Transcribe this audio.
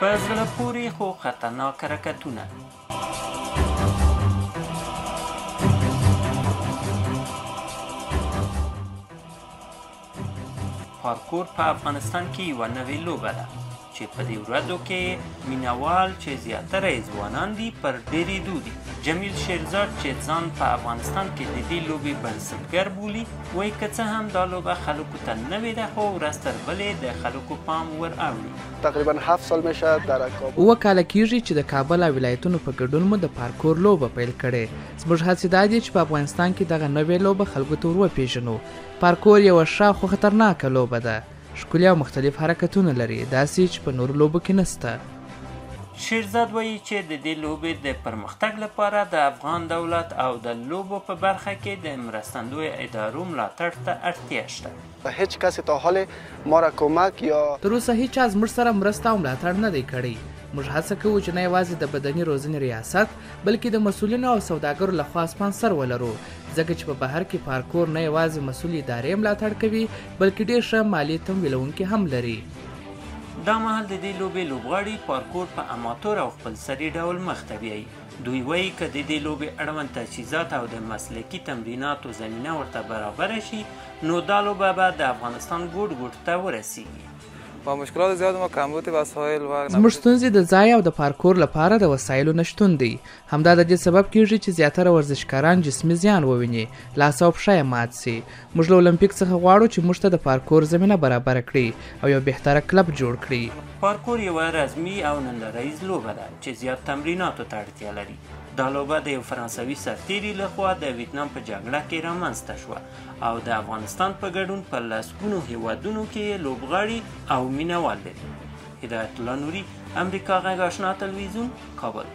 په زړه پورې خو خطرناک حرکتونه. پارکور په افغانستان کې یوه نوې لوبه ده چې په دې ورځو کې مینهوال چې زیاتره یې ځوانان دي پر ډېرېدو دي. جمیل شیرزاد چې ځان په افغانستان کې د دې لوبې بنسټګر بولي وایي که څه هم دا لوبه خلکو ته نوې ده خو ورځ تر بلې د خلکو پام ور اوړي. تقریبا 7 سال میشه در کابل. 7 کاله کیږي چې د کابل او ولایتونو په ګډون مو د پارکور لوبه پیل کړې. زموږ هڅې دا دي چې په افغانستان کې دغه نوې لوبه خلکو ته ور وپېژنو. پارکور یوه ښه خو خطرناکه لوبه ده، ښکلي او مختلف حرکتونه لري، داسې چې په نورو لوبو کې نشته. شیرزاد وایي چې د دې لوبې د پرمختګ لپاره د افغان دولت او د لوبو په برخه کې د مرستندویه ادارو ملاتړ ته اړتیا شته. هیچ کسی تا حال ما را کمک یا تر اوسه هیچا زموږ سره مرسته او ملاتړ نه دی کړی. موږ هڅه کوو چې نه یوازې د بدني روزنې ریاست بلکې د مسؤلینو او سوداګرو لخوا سپانسر ولرو، ځکه چې په بهر کې پارکور نه یوازې مسؤلې ادارې ملاتړ کوي بلکې ډېر ښه مالي تمویلوونکي هم لري. دا مهال د دې لوبې لوبغاړي پارکور په اماتور او خپلسري ډول مخته بیایي. دوی وایي که د دې لوبې اړوند تجهیزات او د مسلکي تمریناتو زمینه ورته برابره شي نو دا لوبه به د افغانستان ګوټ ګوټ ته ورسیږي. با مشکلات زیاد ما کمبود وسایل و زموږ ستونزې د ځای او د پارکور لپاره د وسایلو نشتون دی. همدا د دې سبب کیږي چې زیاتره ورزشکاران جسمي زیان وویني، لاس او پښه یې مات سي. موږ له المپیک څخه غواړو چې موږ ته د پارکور زمینه برابره کړي او یو بهتره کلب جوړ کړي. پارکور یوه رزمي او ننداره ییز لوبه ده چې زیات تمریناتو ته اړتیا لري. دا لوبه د یو فرانسوي سرتیري لخوا د ویتنام په جګړه کې رامنځته شوه او د افغانستان په ګډون په لسګونو هیوادونو کې یې لوبغاړي او مینهوال لري. هدایت الله نوري، امریکا غږ آشنا تلویزیون، کابل.